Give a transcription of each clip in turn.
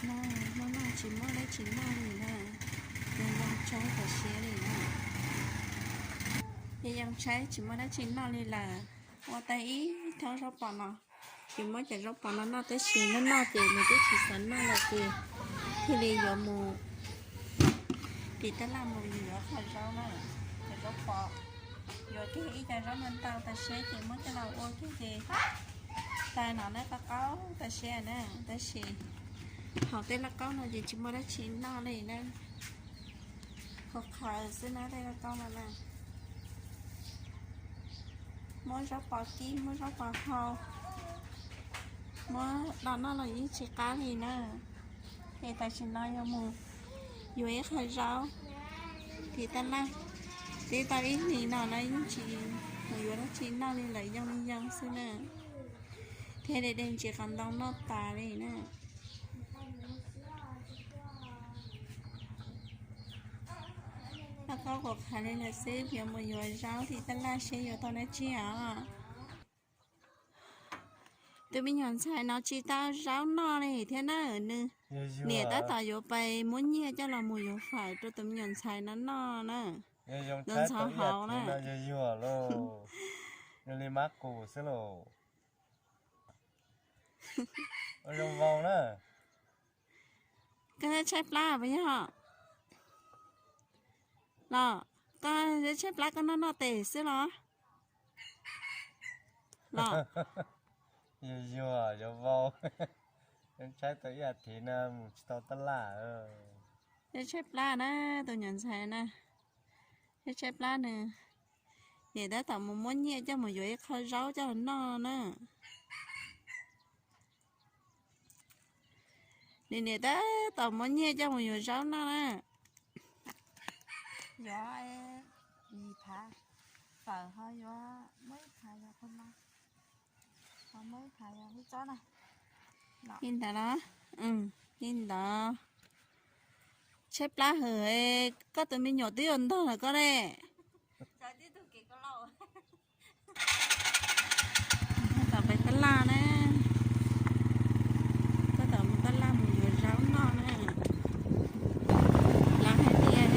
Hnub no tsis muaj dab tsi noj li na, ces yeej tshaib tam siab li na. Ces yeej tshaib tsis muaj dab tsi noj li lawm. Ua tau ib thoob zaub pos no, ces muab cov zaub pos no noj tab sis noj noj ces nws twb tsis xav noj lawm ces thiaj li yuav mus tim tab laj mus yuav qho zaub na, cov zaub pos. Yuav kiag ib co zaub ntau ntau tas siab ces muab coj los ua kiag ces tag no na, qaub qaub tas siab na, tab sis hauv tej lauj kaub no ces tsis muaj dab tsi noj li na. Qhuav qhawv xwb na tej lauj kaub no na. Muab zaub pos kib, muab zaub pos hau, muab do noj los yeej tsis qab li na. Ces tam sim no yuav mus yuav ib qho zaub tim tab laj. Twb tau ib hlis no na yeej tsis mus yuav dab tsi noj li lawm, yoo li yoo xwb na. Thiab de de ntsis qos ntoo noj tas li na. Lauj kaub qhuav qhawv li lawm xwb, yuav mus yuav zaub tim tab laj seb yuav tau dab tsi os. Tus me nyuam ntxhais no tsis tau zaub noj li thiab na, nws niam tab tom yuav pais muab nyiaj coj los mus yuav fawm rau tus me nyuam ntxhais no noj na. Ntxhov ntxhov hauv na. Yog li mab qus xwb los. Zoo vau na. Koj tshaib plab puas yog? Los koj tshaib plab koj noj noj tes xwb los? Los yuag yuag yuav vau. Tshaib tau ib as thiv no mus tsis tau tab laj. Tshaib plab na, tus nyuam ntxhais na, tshaib plab nws. Niam tab tom mus muab nyiaj coj mus yuav ib qho zaub coj los noj na. Nws niam tab tom muab nyiaj coj mus yuav zaub noj na. Yuav ib phav fawm ho yuav muab ib phav yog qhov no, ho muab ib phav yog lub tsob na. Li ntawd los, li ntawd. Tshaib plab hwm, koj tus me nyuam twb yuav ntog lawm koj ne. Tab tom pais tab laj na, tab tom mus tab laj mus yuav zaub noj na. Lawv hais tias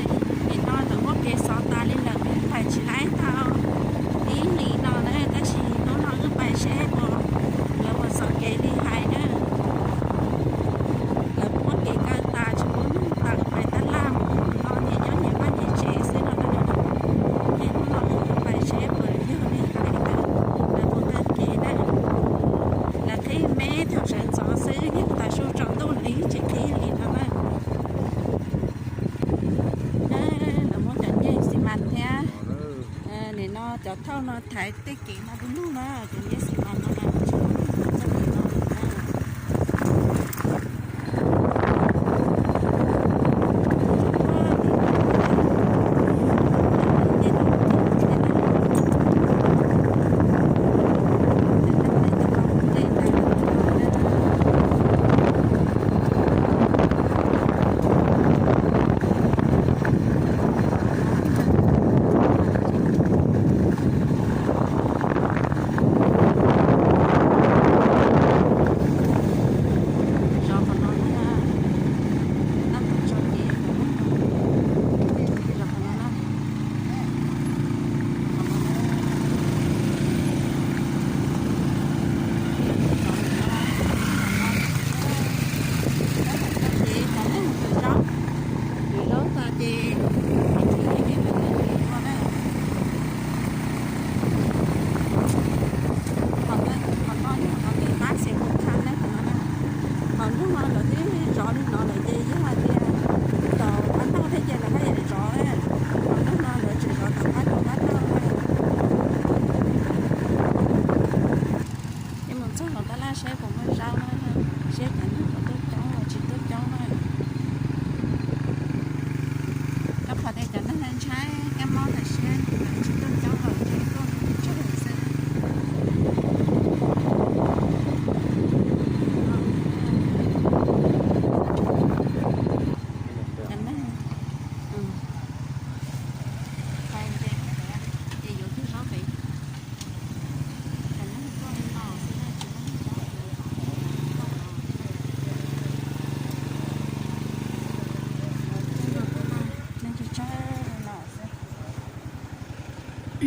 nim no lawv muab kev xov tas li lawm, pais tsis laib tau ib hlis no na, tab sis hnub no wb pais seb puas lawv puas xov kev li hais na. Lawv muab kev kaw tas tsis pub neeg tawm pais tab laj mus no, nyias nyob nyias vaj nyias tsev xwb no na. Ces hnub no wb pais seb puas yog li hais li ntawd, lawv puas kaw kev na. Lawv qhib me thaum sawv ntxov xwb, yeej tas su tsaus ntuj li tsis qhib li no na. Lawv muab cov ncej xi mas thiab, nim no cov thauj no thaiv tej kev no du lug na, cov ncej xi mas no na. Zov qhov no na, tab tom tso kev, zov qhov no na. Ces qhov no tus zaub, tus zaub tas ces, ces ua na. Qhov no yog qhov tes qab xeem Phuv Kham na, qhov no na. Qhov nroog no lawv twb zov li no lawm ces yog hais tias tau qab nrog thiab ces lawv haj yam zov na. Qhov nroog no lawv tseem zov tau qab nrog qab nrog na. Ces mus txog hauv tab laj seb puas muaj zaub na, seb cov neeg puas tuaj coob los tsis tuaj coob na. Rau qhov tias cov neeg ntshai kab mob tam sim no tsis tuaj coob los tuaj tsawg xwb.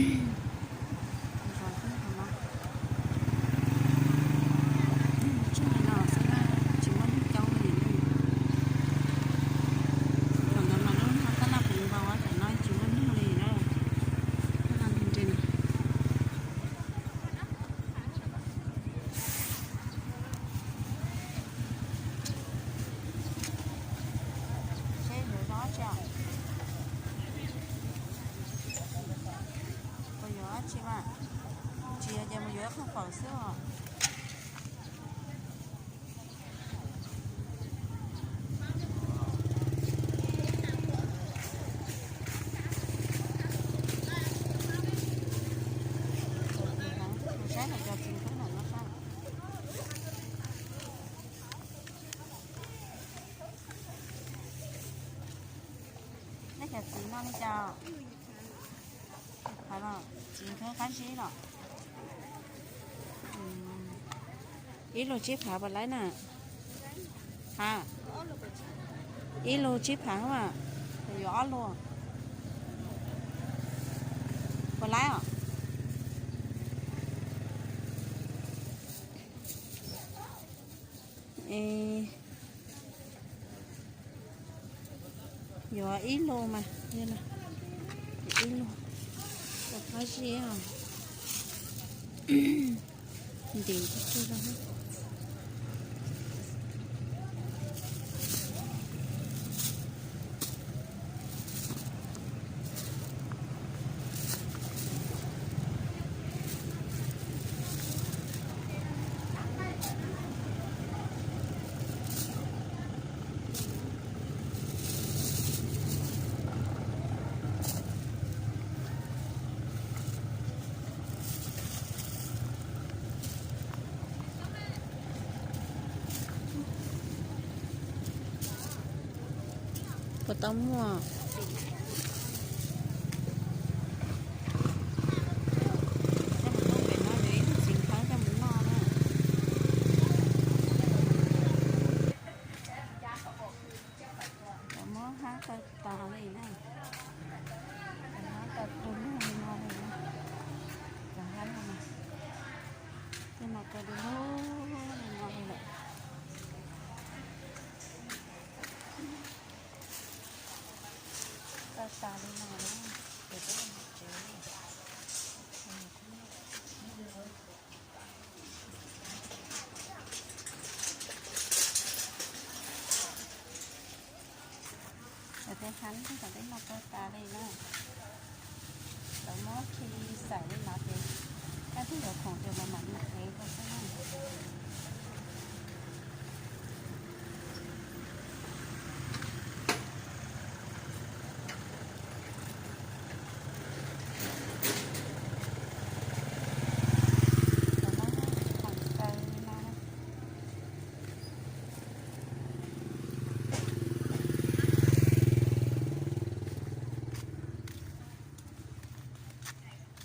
Zov xwb no, tsuag li no xwb na, tsis muaj neeg coob li. Thaum ntawd mas lub no tab laj puv nkaus, tam no tsis muaj neeg li na. Tab laj nti nti. Seb yuav zov tsi? Puas yuav dab tsi mas? Tsis yog ces mus yuav ib qho fawm xwb os. Mus saib hais cov txiv khawb ntawm no sab. Nej cov txiv no li cas? Txiv khawb qab zib los? Ib lus tsib phav puas laib na? Ha, ib lus tsib phav mas, yuav ob lus puas laib os? Yuav ib lus mas, ib lus, qab zib os. Ntim tsuag tsuag. Puas tau muaj? Coj mus tub pem no yuav ib tug txiv khawb coj mus noj na. Cov mob hab tawg tas li na. Cov mob tawg tu lug li no li na. Cov hab no, tej no tawg du lug li no li lawm. Tawg tas li no na, ces peb mus tsev. Cov tej hab tom tej no tawg tas li na. Lawv muab khi xaim li no ces koj twb yuav khoom ces lawv mam li qev rau xwb na. Cov no khoom tawg li no.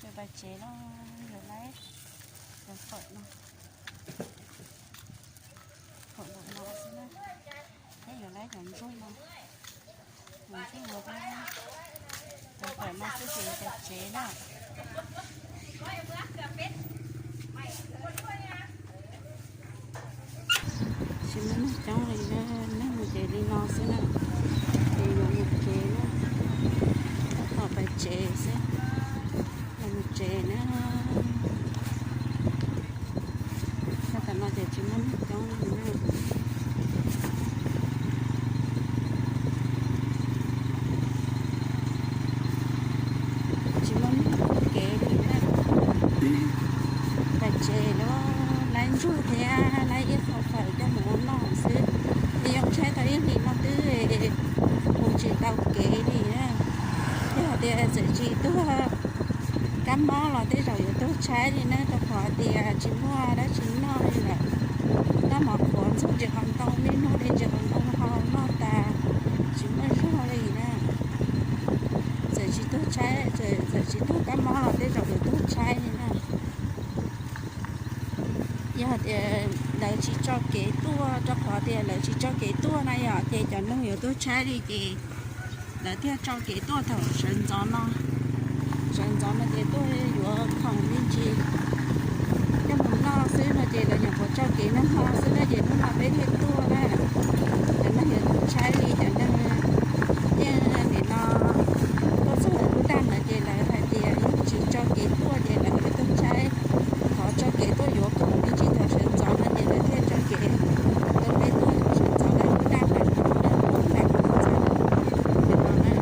Peb pais tsev los yuav laib cov fawm no, fawm no xwb na. Peb yuav laib cov ntsuag no, cov ntsuag no, cov fawm no xwb ces yuav pais tsev na. Tsis muaj neeg coob li na, neeg mus ces li no xwb na. Ces yuav mus tsev na, tab tom pais tsev xwb, yuav mus tsev na. Txog tam no ces tsis muaj neeg coob li na. Tsis muaj neeg taug kev li na. Pais tsev los laib ntsuag thiab laib ib qho fawm coj mus ua noj xwb. Twb yoo tshaib tau ib hlis no twb mus tsis tau kev li na. Yog hais tias txawm tsis tuag kab mob los tej zaum yuav tuag tshaib li na, rau qhov tias tsis muaj dab tsi noj li lawm. Noj mov qhuav ntxuag ntsis qhov ntoo, niaj hnub li ntsis qhov ntoo ho noj tas, tsis muaj zog li na. Txawm tsis tuag tshaib, txawm tsis tuag kab mob los tej zaum yuav tuag tshaib li na. Yog tias lawv tsis tso kev tuaj, rau qhov tias lawv tsis tso kev tuaj na yom, ces cov noog yuav tuag tshaib li ces lawv thiaj tso kev tuaj thaum sawv ntxov no. Sawv ntxov no ces tuaj yuav khoom me ntsis coj mus noj xwb no ces lawv nyuam qhuav tso kev nag hmo xwb na ces hnub no peb thiaj tuaj na. Cov neeg yuav tuaj tshaib li cov neeg yeej nim no tuaj txog lub daj no ces lawv hais tias yeej tsis tso kev tuaj ces lawv yuav tuaj tshaib. Thov tso kev tuaj yuav khoom me ntsis thaum sawv ntxov no ces lawv thiaj tso kev tuaj peb tuaj sawv ntxov lawv lub daj nram no na, lub daj nram no na.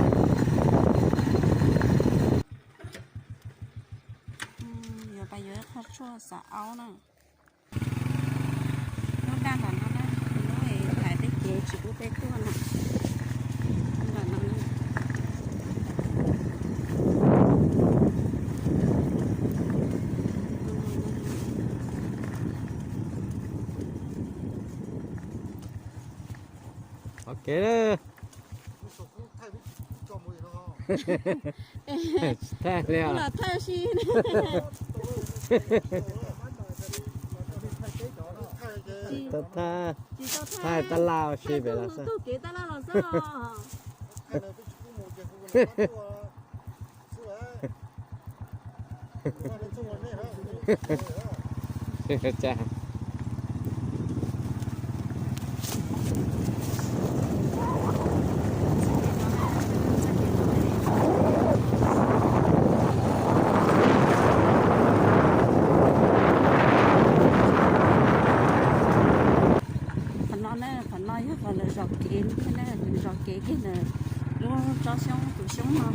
Yuav pas yuav qhov tshuaj xav aub na. Lub daj nram no na, lub hlais peb kev tsis pub peb tuaj na. Nram no na. Qhov kev na. Tsis thaij li os. Los thaij si. Tsis tau thaij. Thaij tab laj si pem los xwb. Tug kev tab laj los xwb os. Qhov no na, qhov no yog qhov lawv zov kev thiab na, lawv zov kev kiag ntawm lub tsob xyoob tus xyoob no.